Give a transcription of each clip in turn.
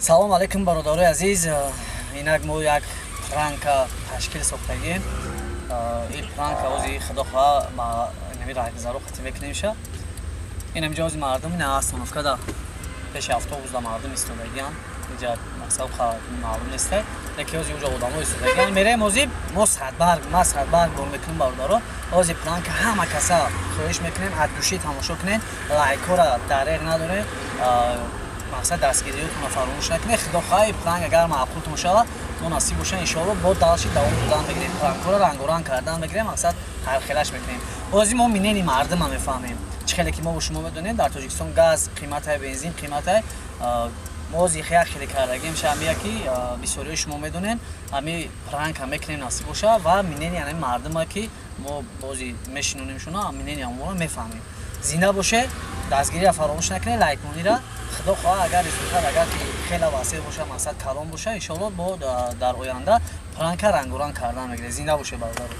Салом алейкум, бародарои азиз. Инак мо як пранка ташкил сохтагем. Ин пранка ози худо хоҳа ма инами раҳгузаро хати мекунемша. Ин ҳамиҷа ози мардум ина остановка да пеши автобус да мардум истодагиан. Инҷа мақсад маълум нестай. Лекин ози уҷа одамо истодагиан. Мерем ози мо садбарг, ма садбарг бор мекунем, бародаро. Ози пранка ҳама каса хоҳиш мекунем аз души тамошо кунед, лайкҳоро дареғ надорем. Мақсад дастгириётонро фаромӯш накунед. Худо хоҳа пранк агар маъқултон шавад, мо насиб боша, иншоалло бо дальше давом додан мегирем. Пранкҳоро рангоранг кардан мегирем, мақсад ҳархелаш мекунем. Ози мо мнение мардума мефаҳмем. Чӣ хеле ки мо бо шумо медонем, дар Тоҷикистон газ қиматай, бензин қиматай. Мо ози як хеле кардагем шамия ки бисёриҳои шумо медонем, ҳами пранка мекунем, насиб боша, ва мнение ҳами мардума ки мо бози мешинонем шуна, мнение ҳамонро мефаҳмем. Зинда боше, дастгирия фаромӯш накунед, лайкмонира. Худо хоҳа агар результат агар ки хеле васеъ боша, мақсад калон боша, иншоалло бо дар оянда пранка рангоранг кардан мегирем. Зинда боше, бародаро.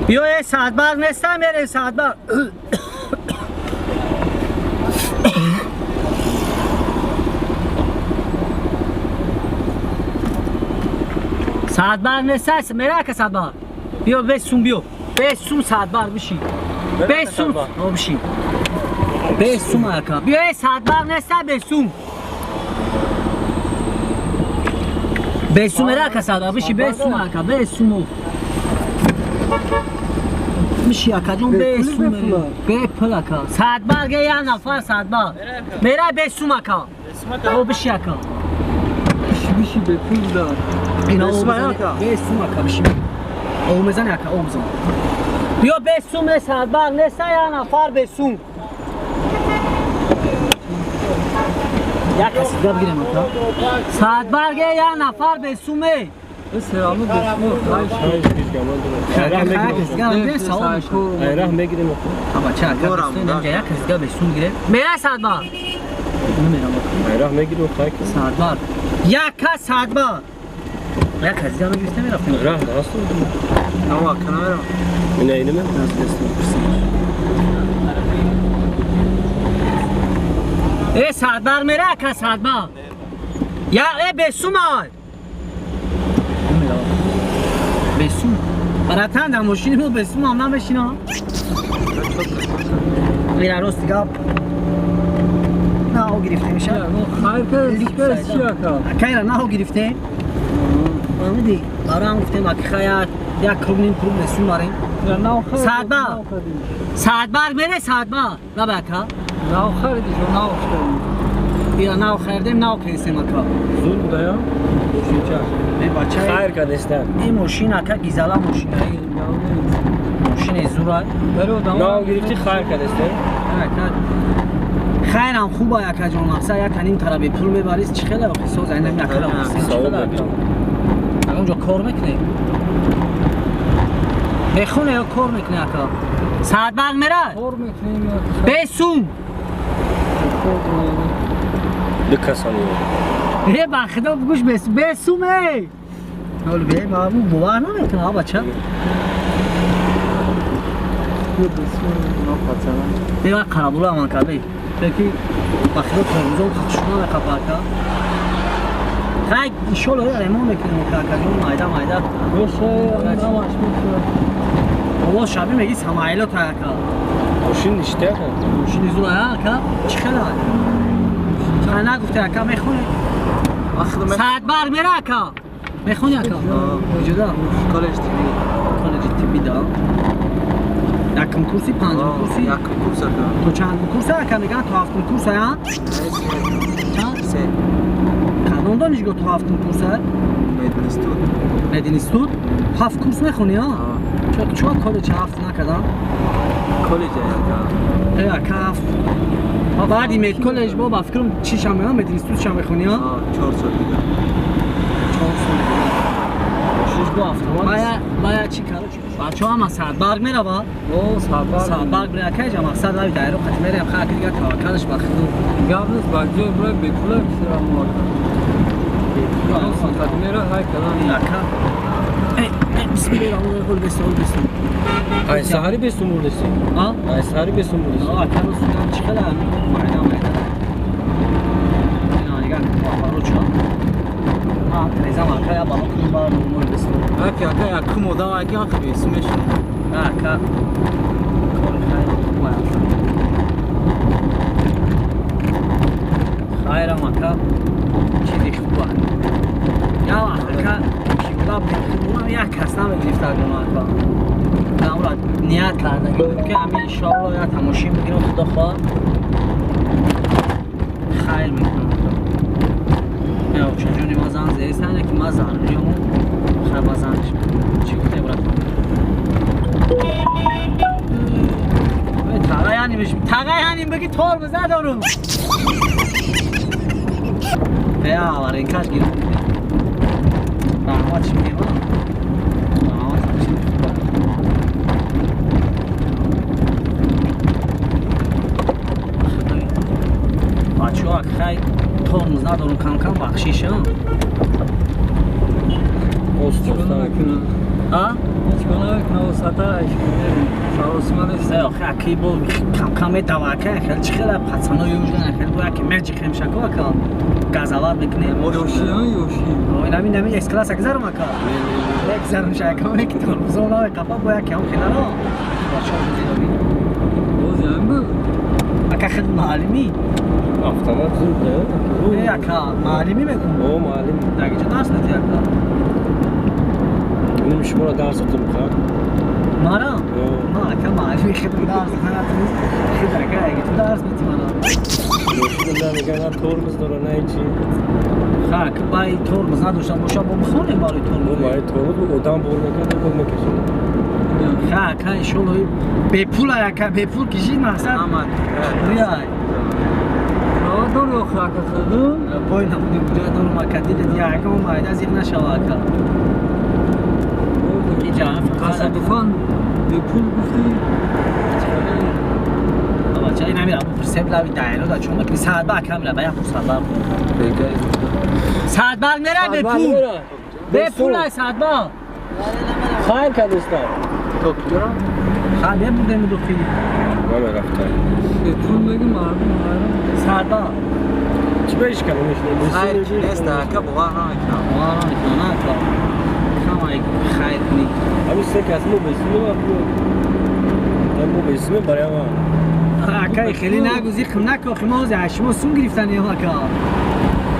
Биё, э, садбарг нестам, мерем садбарг. Садбарг нест, мера ака садбарг. Биё бесум, биё. Бесум садбарг биши. Бесум, о биши. Бесум ака. Биё, э, садбарг нест, бесум. Бесум мера ака садбарг биши, бесум ака, бесум. Биши ака ҷон, бесум. Бе пул ака. Садбарг я нафар садбарг. Мера бесум ака. О биши ака. Биши бе пул да. Ина бесум ака биши. О мезани ака, о мезани. Биё бесум не садбарг нест, я нафар бесум. Як каси дига бигирем ака. Садбарг я нафар бесуме. Сераму бесум хайш. Айраҳ мегирем. Аба ча ака бесум, инҷа як каси дига бесум гирем. Мера садбарг. Намерам ака. Айраҳ мегирем хайк. Садбарг. Як кас садбарг. Як каси дига мегирифтем мерафтем. Раҳ даст. Нава канамера. Ина инаме. Э садбарг мера ака садбарг. Я э бесум ай. Бесум. Братан, дар мошини мо бесум ҳам намешинам. Мера рост дига. Нао гирифтем меша. Хайр ка чи ака? Акайра нао гирифтем. Фаҳмидӣ? Барои гуфтем аки хая як круг ним круг бесум барем. Садбарг. Садбарг мере садбарг. Лаба ака. Нав харидиш, нав харидиш. Ира нав харидем, нав кардем ака. Зур буда я? Мошинча. Не бача. Хайр кардестан. Ин мошин ака гизала мошин. Мошини зура. Нав гирифти хайр кардестан. Ака. Хайрам хуба ака ҷон, мақсад як ним тараби пул мебарис, чӣ хеле охи соз айнам як хеле Савоб мекунам. Онҷо кор мекунӣ? Мехоне ё кор мекунӣ ака? Садбарг мера? Кор мекунем. Бесум. Ду касани. Э ба худо гӯш бесум, бесум эй. Ҳол бе, ма бовар намекунам, а бача. Бе қарабула аман карда. Беки ба худо тормозом хушуна мекапа ака. Хай иншолло ремон мекунем ака ҷон, майда майда. Боша, намаш мекунам. Овоз шаби меги самойлот ака. Мошин ништа ака. Мошини зур ака. Чӣ хела? Ча нагуфте ака мехони? Садбарг мера ака. Мехони ака? Куҷода? Коллеҷ тиббӣ. Коллеҷи тиббӣ да. Якум курси, панҷум курси? Якум курс ака. То чандум курс ака меган? То ҳафтум курс ая? Чанд? Се. Кадом донишгоҳ то ҳафтум курс ая? Мединститут. Мединститут? Ҳафт курс мехони, а? Чо коллеҷ ҳафт накардан? Коллеҷ ака. Э ака ҳафт. Баъди медколлеҷ бо ба фикрам чӣ шам меоям, мединститут шам мехони, а? 4 сол дига. 4 сол дига. Мошинш бо автомат. Бая чӣ короче, бачаҳо ҳама садбарг мерава? О, садбарг. Садбарг мерава, ака ҷа мақсад лави дайро қати мерем, ха ака дига таваккалаш ба худо. Гап нест, ба ҷой бурай бепула сераму ака. Бепула. Қати мера ҳай кадан. Ака. Бисмиллоҳир роҳманир роҳим. Ай саҳари бесум бурдеси. А? Ай саҳари бесум бурдеси. А, кано судан чӣ хела майда майда. Ина нигоҳ кун, апароча. Ма трезам ака я бало кунем ба нормал бесум. Ака ака якум одам аки ака бесум мешинам. Ака. Кори хайр хуб аст. Хайрам ака. Чизи хуб аст. Я ака пиёда бихӯрам як кас намегирифт агар ака. Амра ният карда ки ҳамин иншоалло як тамошин бигирам, худо хоҳад хайр мекунам. Я чаҷони ма зан зериста ки ма зарурӣ хайр ба занш. Чӣ гуфте братон? Тағай ҳаним, тағай ҳаним бигӣ тормоз надорум. Я аваринкаш гирифт. Раҳмат чӣ мегӯям? Раҳмат чӣ мегӯям? Бачаҳо хай тормоз надорум, кам-кам бахшиш. Оста-оста. А? Ҳеҷ кор намекунам, осата саросима нест. Аки бо кам-кам медава ака, хел чӣ хела пацано юждан хел бо яке меҷихем шако ака. Газават мекунем. Ёши, ёши. Инами нами С-класс гзарам ака. Гзарам шака, оне ки тормозо намеқапа бо яке ҳам хеларо. Бачаҳо бизидаби. Боз ям буд. Ака хел маълимӣ. Автомат зуд, да? Э, ака, маълимӣ мегӯм. О, маълим. Дагиҷо дарс медиҳӣ ака? Инам шуморо дарс додам ха? Мара? Ма ака маълими хел дарс натунист. Хел ака, аги ту дарс медиҳӣ мара. Мошина на меган на тормоз дора, на ҳечи. Ха, ака бай тормоз надошта боша, бо бихонем барои тормоз. Бо барои тормоз одам бор мекард, бор мекашид. Ха, ака иншолло бепул ака, бепул кишид мақсад. Риай. Рава дори охи ака худу? Бой намудем куҷа дорум ака, дидед якам майда зиқ нашава ака. Тасаддуфан бепул гуфтӣ? Бача ин ҳамин абу пурсем лави дайро да чун мекунӣ саатбар кам мера, ба як саатбар. Саатбар мера бепул. Бепул ай саатбар. Хайр кардистам. То куҷо? Ха, мебурдем духи. Ман мерафтам. Бепул мегӣ мардум ҳайрон. Саатбар. Чӣ ба иш кардам? Хайр нест ака, бовар намекунам. Бовар намекунам, на ака. Кам ай хайр кунӣ. Ҳамин се кас мо бесуме мо бесуме барои ма. Ака хеле нагу зиқм нако, охи мо ҳозир аз шумо сум гирифтани ака.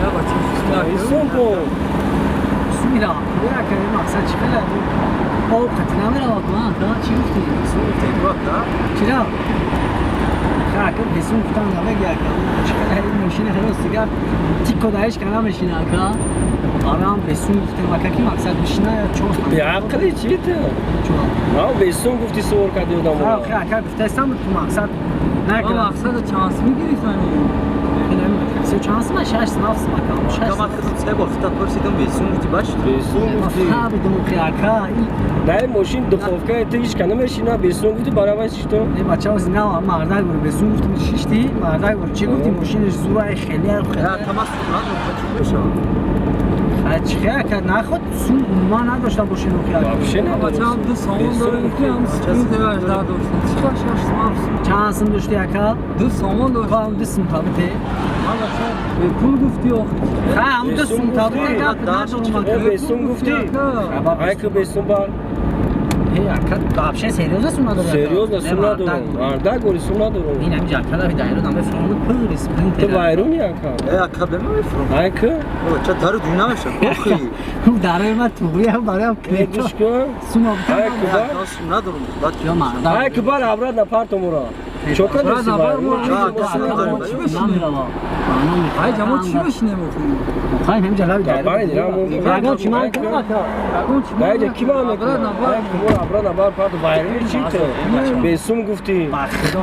Я бача Сум ко. Сум мира. Ака мақсад чӣ хела? Об қати намерава ку, ака чӣ гуфтӣ? Сум гуфтӣ ака? Чира? Ха, ака бесум гуфтам намеги ака. Чӣ хела ин мошина рост дигар тико даиш ка намешина ака. Арам бесум гуфтем ака ки мақсад бишина я чор. Беақлӣ чӣ ту? Чор. Ма бесум гуфтӣ сувор кардӣ одамро. Ха, ака гуфтаистам ту мақсад Ма мақсад чанд сум гирифтани? Чанд сум? 6 сум, 7 сум ака. 6 сум. Ман се бор хита пурсидам, бесум гуфтӣ баш? Бесум гуфтӣ. Фаҳмидам охи ака. Дар мошин духовка ту ҳеч ка намешина, бесум гуфтӣ баравай шишто. Не бача ози на мардак бур бесум гуфтим шишти, мардак бур чӣ гуфтӣ мошинаш зурай хеле хеле. Я тамас надорам, чӣ мешавад? Чӣ ака наход сум умуман надошта бошин охи ака. Вообще надошт. Бача ду сомон дорем ки ҳам сум надоштем. Чӣ 6 сум 7 сум? Чанд сум доштӣ ака? 2 сомон доштем. Ҳам 2 сум табите. Ма бача бепул гуфтӣ охи. Ха, ҳам 2 сум табите гап надорум ака. Бесум гуфтӣ? Ай ки бесум бар. Э ака вообще серьёзно сум надорӣ? Серьёзно сум надорам. Мардак гори сум надорам. Ин ҳамин ҷа калави дайро намефурам пур спринтер. Ту вайрунӣ ака? Э ака бемефурам. Ай ки? Бача дару ду намеша. Охи. Дарои ма туғри ҳам бароям клето. Гӯш кун. Сум Ай ки бар. Сум надорам. Ё мардак. Ай ки бар обратно партомура. Чока деси бар. Ай ҷамо чӣ бишинем охи? Хай ҳам ҷалави дайро. Ягон чӣ ман кунам ака? Ягон чӣ? Дай ки ман мекунам? Ай ки мура обратно бар парт вайрунӣ чӣ ту? Бесум гуфтӣ.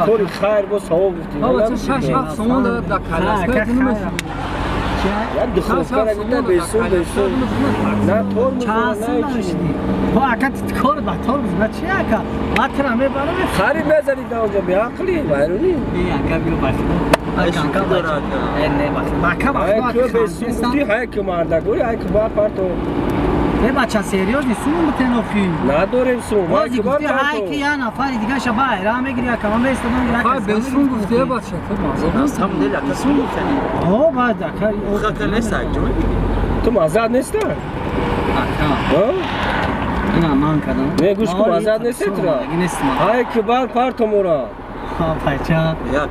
Кори хайр бо савоб гуфтӣ. Бача 6-7 сомон дар коляска намешинем. Як духовка нагуфта бесум бесум. На тормоз чанд сум намешинӣ? Бо ака кор ба тормоз на чи ака? Ма тра мебарам. Харид мезанӣ дар онҷо беақлӣ вайрунӣ. Э ака биё ба худо. Ака бача. Э не ба. Ака ба Ай ки бесум гуфтӣ, ай ки мардак гори, ай ки бар парто. Э бача серьёзный сум бутен охи. Надорем сум. Бози гуфти ҳай ки я нафари дига ша байра мегири ака ман местадам як. Хай бесум гуфти бача ту маза. На самом деле ака сум гуфтани. О бад ака. Хака нест ҷой. Ту мазад неста? Ака. Ина ман кардам. Не гӯш кун мазад нест тура. Ҳай ки бар партомора. Ха бача. Я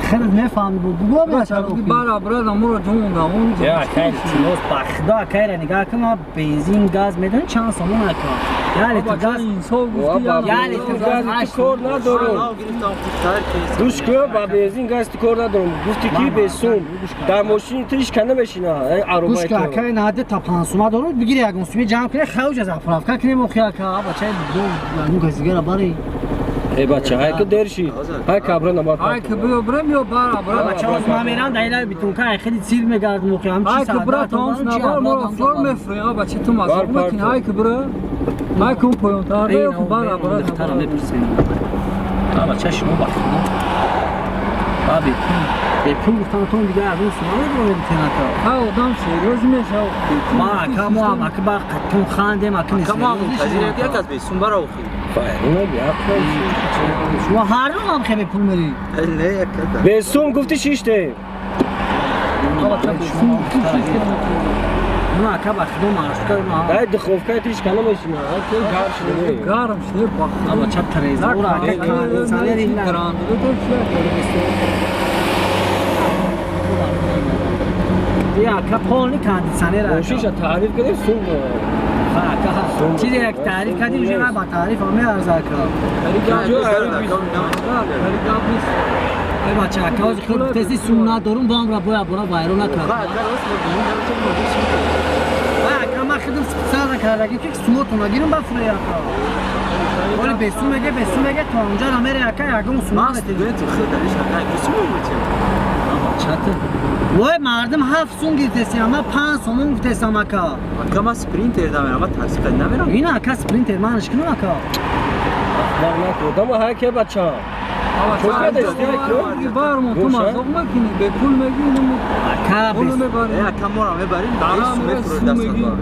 хеле мефаҳми бу буго бача. Бар абрада муро ҷон давон. Я кай тимос ба худо кайра нигаҳ кун ма бензин газ медонӣ чанд сомон ака. Я литр газ инсоф гуфти я литр газ кор надорам. Гӯш кун ба бензин газ ту кор надорам. Гуфти ки бесум. Дар мошини ту ҳеч кана мешина. Гӯш кун ака наде та 5 сума дору бигири ягон суми ҷамъ кунӣ хавҷ аз заправка кунем охи ака. Бача ду ягон газигара бари. Э бача ҳай ки дер шид. Ҳай кабра набар. Ҳай ки биё брем ё бар абра. Бача оз ман мерам дар илави битунка ай хеле сир мегардам охи ҳам чи ҳай ки бра томс набар моро фор мефурем. Бача ту маза мекунӣ. Ҳай ки бра. Ҳай кун поёнтар ё бар абра. Духтара мепурсем. Бача шумо ба худо. Ба бепул. Бепул гуфтан тон дига аз он сума медонем битенака. Ҳай одам серьёз мешавад. Ма ака мо ам ака ба қаттун хандем ака нест. Ака мо ам мунтазир як аз бесум бара охи. Шумо ҳар рӯз ҳам хеле пул мерӣ. Не, як када. Бесум гуфти шиште. Ну ака ба худо маршрутка ма. Дай духовка тиш кана мешина. Гарм шуд. Гарм шуд ба худо. Аба чап трезора ака кондиционер ин Я ака полный кондиционер. Мошиша таъриф кардем сум. Чизе як таъриф кардем уже ба таъриф ҳам меарза ака. Эй бача ака ози худ теси сум надорум бо амра боя бора вайрон накард. Ака ман худам специально кардагим ки сумотон нагирам ба фурӯи ака. Оли бесум меге бесум меге то онҷа ра мере ака ягон сум Ман студенти худ дариш ака бесум мегӯтем. Бачата. Вой мардум 7 сум гирифтеси, ама 5 сомон гуфтесам ака. Ака ман спринтер дамерам, ман такси қад намерам. Ина ака спринтер манаш кунам ака. Ахмақ накун. Дама ҳай ке бача. Бармо ту мазоқ мекунӣ, бепул мегирӣ. Ака мебарӣ. Ака моро мебарӣ, бесум мефурӯшӣ дастат.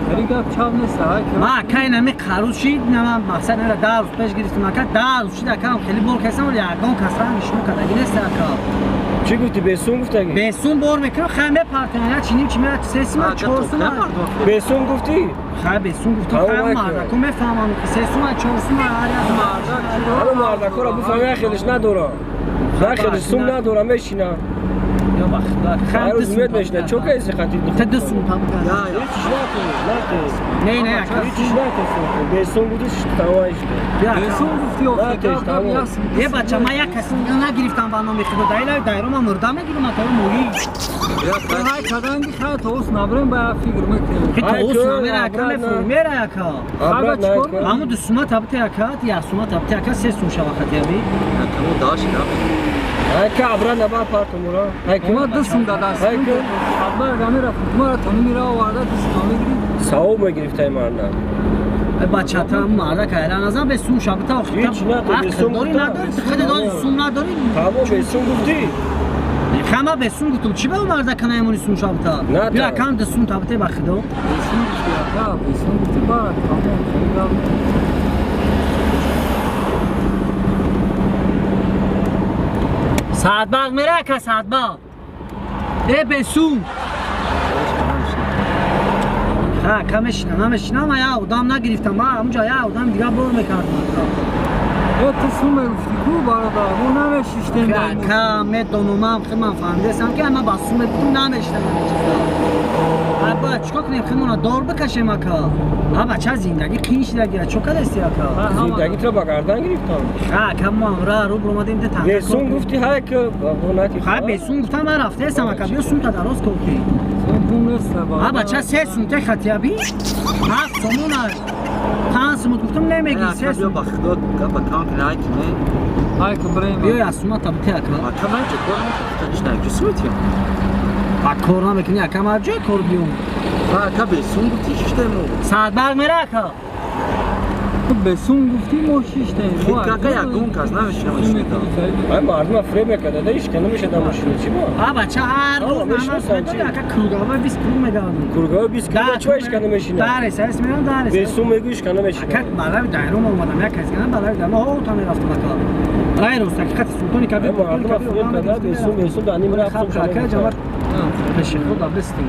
Хеле гап чап нест. Ма ака инами қаруз шид, ман мақсад нера 10 рӯз пеш гирифтам ака, 10 рӯз шид ака, хеле бор касам, вале ягон кас ранги шумо кадаги нест ака. Чӣ гуфтӣ бесум гуфтагӣ? Бесум бор мекунам, хай мепартам, я чиним чи мера 3 сума, 4 сума. Бесум гуфтӣ? Хай бесум гуфтам, хай мардако мефаҳмам ки 3 сума, 4 сума ҳар як мардак. Ҳало мардакоро бифаҳм, я хелеш надорам. Я хелеш сум надорам, мешинам. Я ба худо, хай рӯз мед мешина. Чо кайси хати? Та 2 сум там кард. Ҳеч накун, накун. Не, не, ака ҳеч накун. Бесум гуфтӣ, тамом шуд. Бесум гуфтӣ, охи. Е бача, ман як каси нагирифтам ба номи худо. Дар илави дайро ман мурда мегирам, ака моҳӣ. Ҳай каданги хай тоус набарем, ба як фикр мекунем. Хи тоус намера ака, мефурӯ мера ака. Ҳамун 2 сума табите ака, 1 сума табите ака, 3 сум шава хатиаби. Ака мо даши наб. Ҳай ка абра набар партомура. Ҳай ка ма 2 сум дадаст. Ҳай ка абар гамера мара тони мира оварда 2 сум мегирӣ. Савоб мегирифтай марда. Бача та марда кайра назан бе сум шабта охи. Ҳеч надорӣ, бесум дорӣ надорӣ, худ дорӣ сум надорӣ. Тамом бесум гуфтӣ. Хама бесум гуфтум, чӣ ба марда канаемони сум шабта? Бия кам 2 сум табте ба худо. Бесум гуфтӣ ака, бесум гуфтӣ бара тамом, хеле гап. Саатбағ мера ака, саатбағ. Э бесум. Ха, ака мешинам, намешинам, я одам нагирифтам, ма ҳамунҷа я одам дига бор мекардам ака. Э ту сум мегуфтӣ ку бародар, мо намешиштем. Ака медонам, ман худам фаҳмидастам ки ама ба сум мегуфтум намешинам чиза. Аба чикор кунем, худмона дор бикашем ака. А бача зиндагӣ қиин шидаги, чо кардасти ака? Зиндагӣ туро ба гардан гирифтам. Ха, ака мо ра рӯ баромадем та танка. Бесум гуфтӣ ҳай ки бонати. Ха, бесум гуфтам, ман рафтаестам ака, биё сум та дароз кӯхи. А бача 3 сум те хатиаби? 7 сомон аст. 5 сум гуфтам намегӣ 3 сум. Биё ба худо гапа кам кун, ҳай ки не. Ҳай ки брем. Биё я сума та бите ака. Ака ман чӣ кор мекунам? Ҳеч наки сум метиям. Ба кор намекунӣ ака, ман ҷой кор биём. Ака бесум гуфтӣ шиштем мо. Саатбарг мера ака. Ту бесум гуфтӣ, мо шиштем. Кака ягон кас намешина мошината. Ай, мардума фреб мекарда, да, ҳеч ка намеша дар мошина, чӣ бо? А бача, ҳар Ҳа, рӯз мешиносам, чӣ? Ака, кругава 20 круг мегардам. Кругава 20 круг, чӣ ҳеч ка намешина? Дарес, ас мерам дарес. Бесум мегӯ, ҳеч ка намешина. Ака, балави дайром омадам, як кас гана балави дайром, ҳо, та мерафтам, ака. Рай рост, ҳақиқати Султони Кабир. Ай, мардума фреб карда, бесум, бесум, да ним рафтум. Ака, ҷавоб пеши худ бистем.